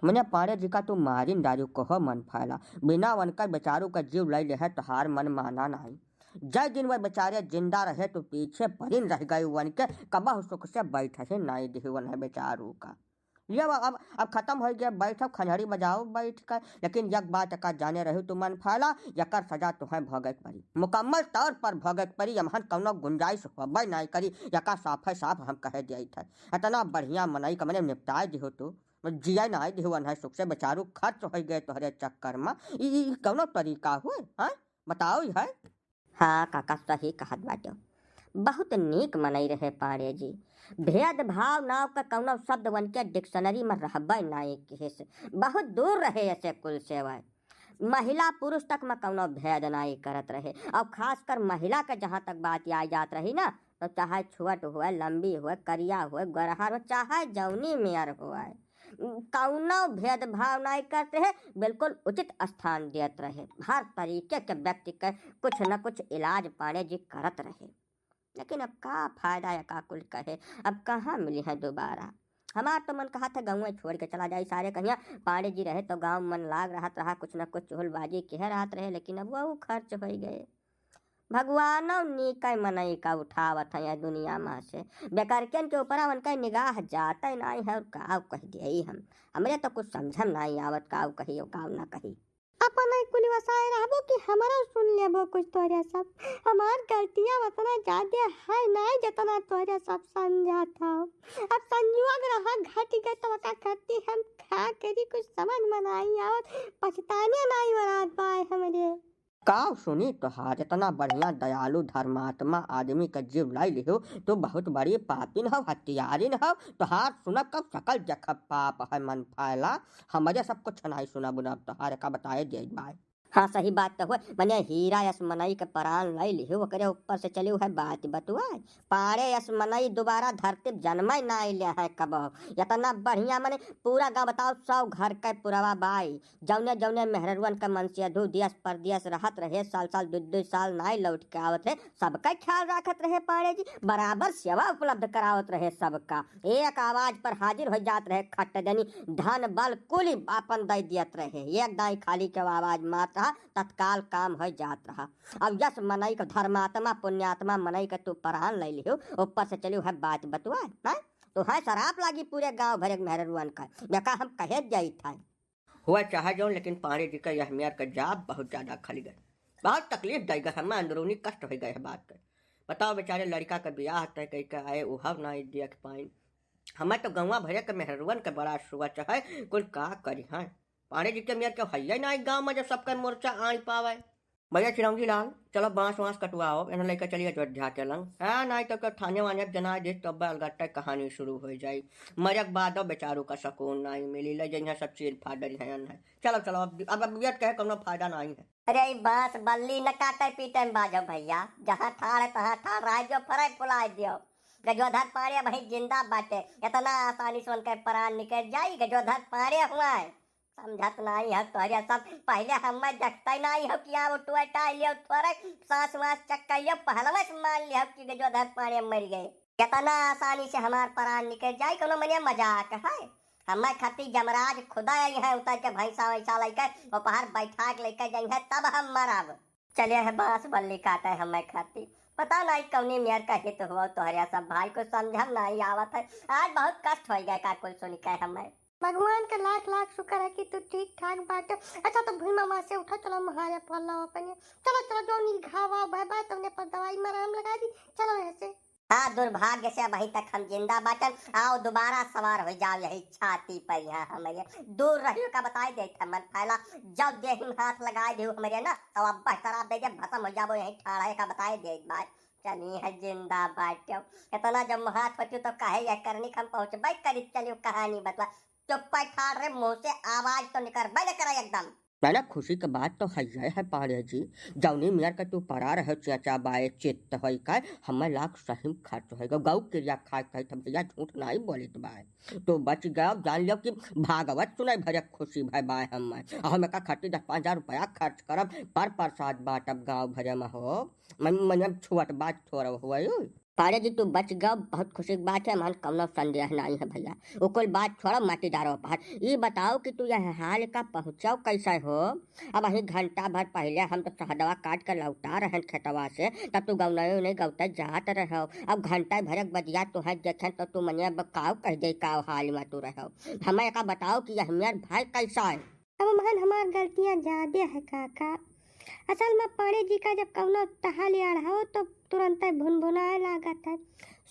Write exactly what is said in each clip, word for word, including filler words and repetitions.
मने पाड़े जी का तू मारिन डारिउ कहो मन फैला, बिना वनकर बेचारू का जीव लइ लेहे तोहार मन माना नाई। जय दिन वह बेचारे जिंदा रहे तो पीछे परिन रह गए वनके, कबहु सुख से बैठही नाई दिही वनहे बेचारू का। ले अब, अब, अब खतम होइ गया, बैठो खंजड़ी बजाओ बैठ कर, लेकिन यक बात का जाने रही तू मन फैला, यकर सजा तुहैं भोगे के परी, मुकम्मल तौर पर भोगे के परी, यमहन कौनो गुंजाइश होबे नाई करी, यका साफे साफ हम कहे दिया था। इतना बढ़िया मनई का मने निपटाए दिहो तू, जिया नाई दिहो वनहे सुख से, बेचारू खर्च होइ गए तोहरे चक्कर में। ई, ई, ई कौनो तरीका हुए, हाँ? बताओ ई है। हाँ काका, सही कहत बाटे। बहुत नीक मनई रहे पाड़े जी। भेदभाव नाव का कौनो शब्द वनके dictionary में रहबे नाई किहिस। बहुत दूर रहे ऐसे कुल से वह। महिला पुरुष तक में कौनो भेद नाई करत रहे। और खासकर महिला के जहाँ तक बात आई जात रही ना, तो चाहे छोट हुए, लंबी हुए, करिया हुए, गोरहर हुए, चाहे जौनी मेयर हुए, कौनो भेदभाव नाई करत रहे, बिल्कुल उचित स्थान देत रहे। हर तरीके के व्यक्ति के कुछ न कुछ इलाज पाड़े जी करत रहे। लेकिन अब का फायदा या का कुल कहे, अब कहाँ मिली है दोबारा? हमार तो मन कहत है गउँवे छोड़ के चला जाई सारे कहिया। पाड़े जी रहे तो गाँव मन लाग रहत रहा, कुछ न कुछ चुहलबाजी किहे रहत रहे, लेकिन अब वहू खर्च होइ गए। भगवानो नीकै मनई का उठावत हैं यह दुनिया मा से। बेकरकन के ऊपरा उनकै निगाह जातै नाई है और का कह दिए हम। हमरे तो कुछ समझम नाई आवत, का कही और का ना कही। अपन ही कुल वसाए रहबो कि हमरो सुन लेबो कुछ तोहरे सब। हमार गलतियाँ उतना जादे है नाई जतना तोहरे सब समझत हो। अब संजोग रहा घट गए तो ओका खातिर हम का करी, कुछ समझ में नाई आवत, पछताने नाई वरात बाय हमरे। काव सुनी तोहार, इतना बढ़िया दयालु धर्मात्मा आदमी का जीव लाई लिहो, तो बहुत बड़ी पापिन हव, हत्यारिन हव। तोहार सुनब कब सकल देखब पाप है मन फैला। हमरे सब कुछ नाई सुनब उनब, तोहार का बताए दे बाय। हाँ सही बात तो हुए, मने हीरा यस मनई के प्राण लाई लिहो, ओकरे ऊपर से चलियो है बात बतुआए। पाड़े यस मनई दोबारा धरती जन्मे नाई ले है कबो। इतना बढ़िया मने पूरा गाँव बताओ सौ घर के पुरवा बाई। जौने जौने मेहररुअन के मनसेधू देस परदेस रहत रहे, साल साल दुइ दुइ साल नाई लौट के आवत रहे, सबका ख्याल राखत रहे पाड़े जी, बराबर सेवा उपलब्ध करावत रहे सबका। एक आवाज पर हाजिर होइ जात रहे खट्ट देनी, धन बल कुली आपन दइ दियत रहे। एक दाई खाली के आवाज मारत रहा, तत्काल काम होइ जात रहा। अब यस मनई के धर्मात्मा पुण्यात्मा मनई के तू प्राण लै लिहो, ऊपर से चलियो है बात बतुआ, हैं? तो है शराब लागी पूरे गाँव भरे के मेहररुअन का, देखा हम कहे जाइत है। हुआ चाहे जौन, लेकिन पाड़े जी का यह मेयर का जाब बहुत ज्यादा खल गए। बहुत तकलीफ दइ गए, हमें अंदरूनी कष्ट होइ गए है बात के। बताओ बेचारे लड़िका के बियाह तय कइ के आए, उहव नाई देख पाइन। हमें तो गौवा भरे के मेहररुअन के बड़ा सोच है, कुल का करी हैं। पाड़े जी के मेयर के हइये नाई गाँव में जो सबके मोर्चा आन पावे। भैया चिरौंजी लाल, चलो बाँस वाँस कटवाओ, इन्हें लेकर चलिए अयोध्या के लंग। हाँ, नाई तो क्यों थाने वाने अब जना दे, तब अलगट्टे कहानी शुरू होइ जाई। मरे के बादो बेचारू का सकून नाई मिली, ले जइहें सब चीर फाड़ डरी हैं, है। चलो, चलो, अब, अब, अब ये कहे कौनो फायदा नाई है। अरे, ई बाँस बल्ली न काटे पीटे में बाजो भैया, जहाँ ठाड़ है तहाँ ठाड़ रह दियो, फरे फुलाए दियो। गजोधर पाड़े अबहीं जिंदा बाटे, इतना आसानी से उनके प्राण निकल जाई, गजोधर पाड़े हुआ है। समझत नाई हो तोहरे सब, पहिले हमें देखते नाई हो कि यहाँ उठुए टाइ लियो, थोड़े सांस वास चेक कर लियो, पहलवे से मान लियो कि गजोधर पाड़े मर गए। कितना आसानी से हमार प्राण निकल जाई, कोनो मने मजाक है? हमें खातिर जमराज खुदा आई है, उतर के भैंसा वैसा लेके, दोपहर बैठा के लेके जाई है, तब हम मरब। चले है बाँस बल्ली काटे हमें खातिर। पता नाई कौनी मेयर का हित हुआ तोहरे सब भाई, कुछ समझम नाई आवत है। आज बहुत कष्ट होइ गए का कुल सुन के हमें। भगवान के लाख लाख शुक्र है कि तू ठीक ठाक बाटे। अच्छा तो भूमा माँ से उठा, चलो महारे पल्ला अपने। चलो, चलो, जौन ई घावा भय बा, तौने पर दवाई मरहम लगाइ दी। चलो यहाँ से। हाँ, दुर्भाग्य से अबहीं तक हम जिंदा बाटन। आओ दोबारा सवार होइ जाओ यही छाती पर यहाँ हमरे। दूर रहियो का बताइ देत है मन फैला। जब देही में हाथ लगाइ देहु हमरे ना, तब अब्बा शराब दे दे, भसम होइ जाबो यही ठाड़ा है का बताइ देत बाय। चली है जिंदा बाट्यो। इतना जब हाथ होती तो काहे यह करनी हम पहुँचबे करी। चलियो कहानी बतवा। चुप्पे ठाड़ रे, मुँह से आवाज तो निकरबे न करे एकदम। ना, ना, खुशी के बात तो हइये है पाड़े जी। जौनी मेयर के तू परा रहे चेचा बाय चित्त होई का, हमें लाख सही में खर्च होई गो। गौ किरिया खाए कही तो भैया झूठ नाई बोलित बाय। तो बच गयो, जान लियो कि भागवत सुनाई भरे खुशी भय बाय हमें। और हम एका खातिर दस पाँच हजार रुपया खर्च करब, पर प्रसाद बांटब गाँव भरे में हो। मन, मन अब छुअत बात थोड़ा हुआ। पाड़े जी, तू बच गयो, बहुत खुशी की बात है, मन कौनो संदेह नहीं है भैया। वो कुल बात छोड़ो, माटी डारो बाहर। ई बताओ कि तू यह हाल का पहुँचाओ कैसे हो? अब अहीं घंटा भर पहले हम तो सहदवा काट के लौटा रहन खेतवा से, तब तू गौनई नहीं गौते जात रहो। अब घंटा भर एक बदिया तू है देखें तो तू मने अब काव कह दे, काव हाल में तू रहो। हमें एका बताओ कि यह मेर भाई कैसा है? अब महन हमार गलतियाँ ज्यादा है काका। असल में पाड़े जी का जब कौनो टहल अढ़ाओ तो तुरंत भुनभुनाए लागत है।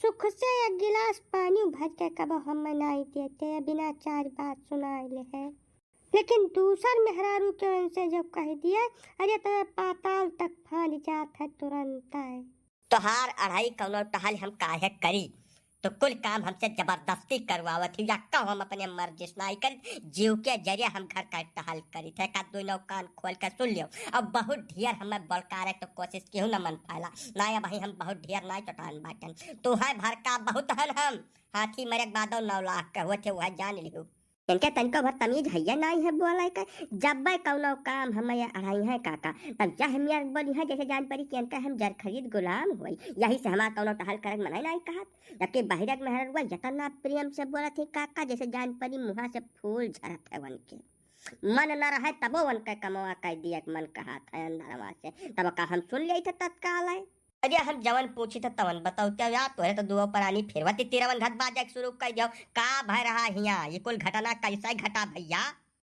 सुख से एक गिलास पानी भर के कबो हमें नाई देते, बिना चार बात सुनाए ले है। लेकिन दूसर मेहरारू के उनसे जब कह दिए, अरे तो पाताल तक फांद जात है तुरंत है। तोहार अढ़ाई कौनो टहल हम काहे करी? तो कुल काम हमसे जबरदस्ती करवावत ही, या कहो हम अपने मर्जी से नाई करी, जीव के जरिए हम घर का टहल करी थे। का दुई नौ कान खोल के सुन लियो, अब बहुत ढेर हमें बलकारे तो कोशिश केहू न मन पाला। ना अब ही हम बहुत ढेर नाई चटान बाटन, तू है भर का बहुत हन हम। हाथी मरे के बादो नौ लाख के होते, वह जान लियो। इनके तनिको भर तमीज हइये नाई है बोले के। जब्बे कौनो काम हमें अढ़ाई है काका, तब यह मियाँ बोली है जैसे जान पड़ी कि इनका हम जर खरीद गुलाम होई। यही से हमार कौनो टहल करक मनाई नाई कहत। जबकि बहिरक मेहररुआ यतना प्रेम से बोलत ही काका, जैसे जान पड़ी मुहा से फूल झरत है उनके। मन न रहे तबो उनके कमवा कह दिया के मन कहत है अंदरवा से। तब का हम सुन लिया थे तत्काल है। अरे हम जवन पूछी त तवन बताओ, क्या यार तोहरे तो दुओ प्राणी फिरवती तिरवन घट बाजे के शुरू कर दियो। का भय रहा हिया, ये कुल घटना कैसे घटा भैया?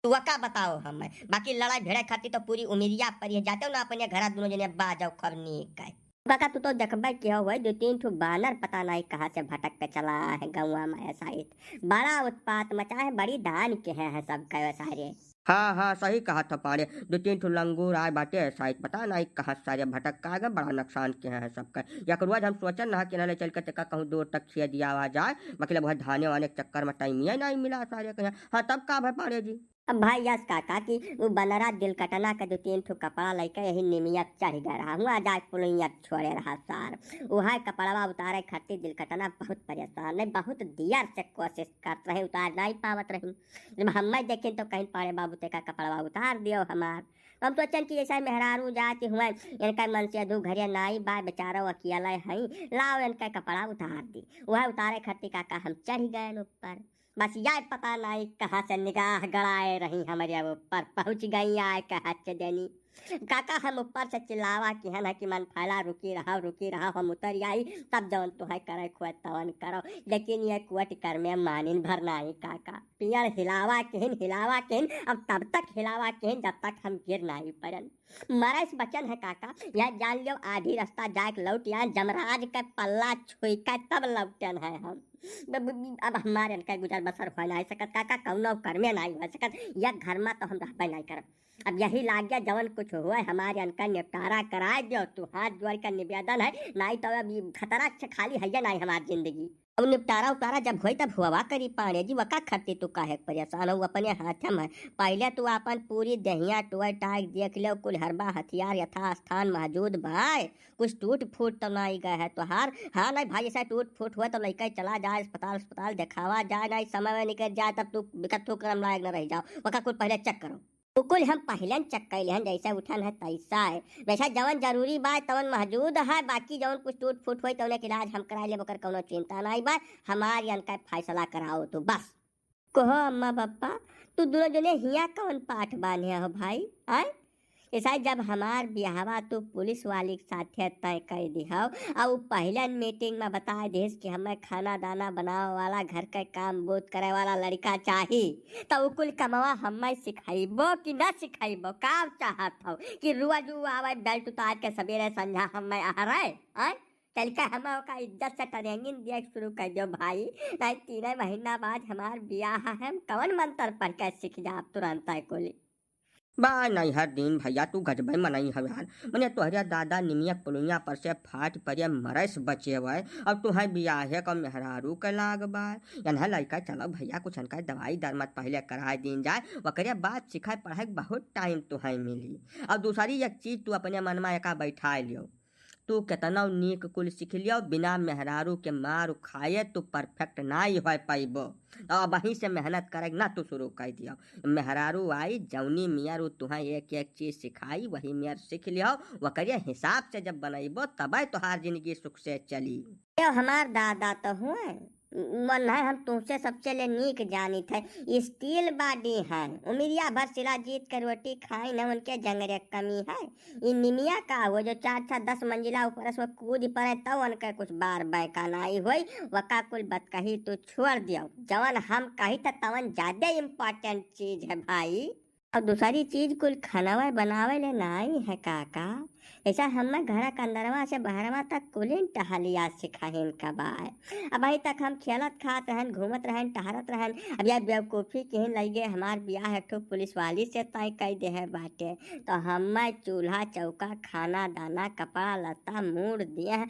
तू का बताओ हमें, बाकी लड़ाई भिड़े खातिर तो पूरी उमिरिया पर ये जाते हो ना अपने घरा दोनों जने बाजो खब नीक है। काका तू तो देखबे के हो, दो तीन ठो बानर पता नहीं कहाँ से भटक के चला है गौवा में ऐसा ही। बड़ा उत्पात मचा है, बड़ी दान के हैं, हैं सब कहे सारे। हाँ, हाँ, सही कहत हो पाड़े। दो तीन ठो लंगूर आए बाटे, साइत पता नाई कहाँ सारे भटक के आ गए, बड़ा नुकसान के हैं सबका। एक रोज हम सोचन रहा कि इन्हें ले चल के तेका कहूँ दूर तक खिया दिया आ जाए, मतलब वह धाने वाने के चक्कर में टाइम ये नाई मिला सारे के यहाँ। हाँ, तब का भय पाड़े जी? अब भाई यस काका कि वो बनरा दिल कटना के दो तीन ठो कपड़ा लेके यही निमिया चढ़ गए रहा, हुआ जाए पुलिया छोड़े रहा सार। वह कपड़वा उतारे खातिर दिल कटना बहुत परेशान है, बहुत दियर से कोशिश करत रहे, उतार नाई पावत रही। जब हमें देखें तो कहीं पाड़े बाबू तेका कपड़वा उतार दियो हमार। तो हम सोचन कि जैसे मेहरारू जात हुए, इनका मन से दू घरे नाई बा, बेचारो अकेले हई, लाओ इनका कपड़ा उतार दी। वह उतारे खातिर काका हम चढ़ गए ऊपर। बस यार पता नाई कहाँ से निगाह गड़ाए रही हमरे ऊपर, पहुँच गई आए के हच देनी। काका हम ऊपर से चिल्लावा किहन है कि मन फैला, रुकी रहो, रुकी रहो, हम उतर आई, तब जवन तुहै करे खुए तवन करो। लेकिन ये कुआ टिकर में मानिन भर नाई काका। पियर हिलावा किहिन, हिलावा किहिन, अब तब तक हिलावा किहिन जब तक हम गिर नाई पड़न। मरस बचन है काका, यह जान लियो आधी रास्ता जाके लौट यहाँ जमराज के पल्ला छुई के तब लौटन है हम। ब-, ब-, अब हमारे इनका गुजर बसर हो नाई सकत काका, कौनो कर्मे नाई हो सकत, यह घर में तो हम रहबे नाई करब। अब यही लाग गया, जवन कुछ हुआ है, हमारे अनका निपटारा कराए दियो। तू हाथ जोड़ के निवेदन है, नाई तो अब ई खतरा से खाली है या नाई हमार जिंदगी। अब निपटारा उतारा जब होई तब हुआ करी पाड़े जी, वका खरती तू काहे के परेशान हो, अपने हाथ में। पहले तू अपन पूरी देहिया टोय टाइक देख ले, कुल हरबा हथियार यथास्थान मौजूद बाय, कुछ टूट फूट तो नाई गए है तोहार। हाँ नाई भाई, ऐसा टूट फूट हुआ तो लइका चला जाए अस्पताल, अस्पताल देखावा जाए, नाई समय में निकल जाए तब तू बिकट थूक करम लायक न रह जाओ, वका कुल पहले चेक करो। उ कुल हम पहिलन चेक कइले हन, जैसे उठन है तैसा है। वैसा जवन जरूरी बा तवन मौजूद है, बाकी जवन कुछ टूट फूट होई तवन के इलाज हम कराई लेब, ओकर कौनो चिंता नाई बा। हमार यनका फैसला कराओ तू बस। कहो अम्मा पप्पा, तू दोनों जने हिया कौन पाठ बांधे हो भाई? आय? ऐसा जब हमार बियाहवा तू पुलिस वाली के साथे तय कर दिहव, आ उ पहिलन मीटिंग में बता दिस कि हमें खाना दाना बनावे वाला, घर के काम बूत करे वाला लड़का चाही, तो उ कुल कमवा हमें सिखाइबो कि ना सिखाइबो? का चाहत हो कि रोज उ आवे बेल्ट उतार के सवेरे संझा हमें आहरे? आय? चल के हम ओका इज्जत से ट्रेनिंग दिए शुरू कर दो भाई, नहीं तीन महीना बाद हमार बियाह है, हम कौन मंत्र पढ़ के सीख जाब तुरंत है कुल? बा नहीं हर दिन भैया तू गजबे मनई हव यार। मने तोहरे दादा निमिया पुलुइया पर से फाट परे मरे से बचे हुए, अब तुहें बियाहे का मेहरारू के लाग बा। यनहे लइका चलो भैया कुछ इनका दवाई दरमत पहले कराए दीन जाए, ओकरे बाद सिखाए पढ़ाए के बहुत टाइम तुहें मिली। और दूसरी एक चीज तू अपने मन में एका बैठाए लियो, तू केतनो नीक कुल सीख लियो, बिना मेहरारू के मार खाए तू perfect नाई होए पइबो। तो अबहीं से मेहनत करे ना तू शुरू कर दियो। मेहरारू आई, जौनी मियर उ तुहें एक एक चीज सिखाई, वही मियर सीख लियो। वकरे हिसाब से जब बनइबो, तबे तोहार जिंदगी सुख से चली। यो हमार दादा तो हुए, मन है हम तुमसे सबसे ले नीक जानित है। Steel body है, उमिरिया भर शिलाजीत के रोटी खाइन है, उनके जंगरे कमी है। ई निमिया का हो जो चार छह दस मंजिला ऊपर से कूद पड़े, तब उनके कुछ बार बैका नाई होई। वका कुल बतकही तू छोड़ दियो, जवन हम कही त तवन ज्यादा important चीज है भाई। और दूसरी चीज, कुल खनवा बनावे ले नाई है काका। ऐसा हमें घर के अंदरवा से बहरवा तक कुलिन टहलिया सिखाहिन का बाय। अबहीं तक हम खेलत खात रहन, घूमत रहन, टहरत रहन। अब यह बेवकूफी किहिन लगे, हमार बियाह एक ठो पुलिस वाली से तय कई दे है बाटे। तो हमें चूल्हा चौका, खाना दाना, कपड़ा लत्ता, मूड़ दिए हैं,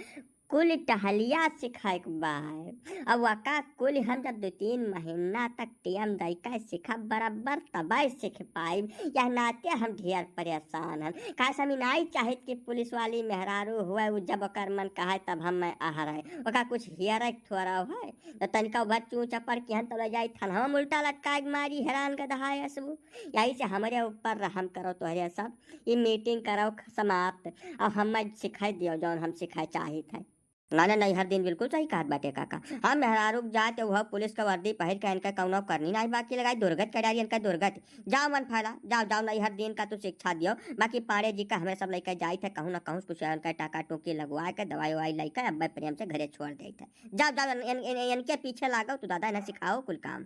कुल टहलिया सिखाए के बाय। अब वका कुल हम जब दो तीन महीना तक टेम दई के सिखब बराबर, तबे सीख पाइब। यह नाते हम ढेर परेशान हन। काहे से हम नाई चाहित कि पुलिस वाली मेहरारू हुए, उ जब ओकर मन कहे तब हम मैं आहरे। ओका कुछ हियरे के थोड़ा है, तो तनिका उभर चूं चपर किहन तो ले जाई थानवा में उल्टा लटकाए के मारी, हैरान गदहा है असबू। यही से हमरे ऊपर रहम करो तोहरे सब, ई meeting करो समाप्त। अब हमें सिखाई दियो जौन हम सिखाए चाहित है। ना, ना, नैहर दिन बिल्कुल सही कहत बाटे काका। हम मेहरारू के जात वह पुलिस के वर्दी पहिर के इनका कौनो करनी नाई बाकी लगाई, दुर्गत कडारी इनका दुर्गत। जाओ मन फैला, जाओ, जाओ नैहर दिन का तू शिक्षा दियो। बाकी पाड़े जी का हमें सब लइके जाइत है, कहूँ ना कहूँ कुछ इनका टाका टूकी लगवा के दवाई ववाई लइके अब प्रेम से घरे छोड़ देइत है। जाओ, जाओ, इन, इन, इन, इनके पीछे लागो तू दादा, इन्हें सिखाओ कुल काम।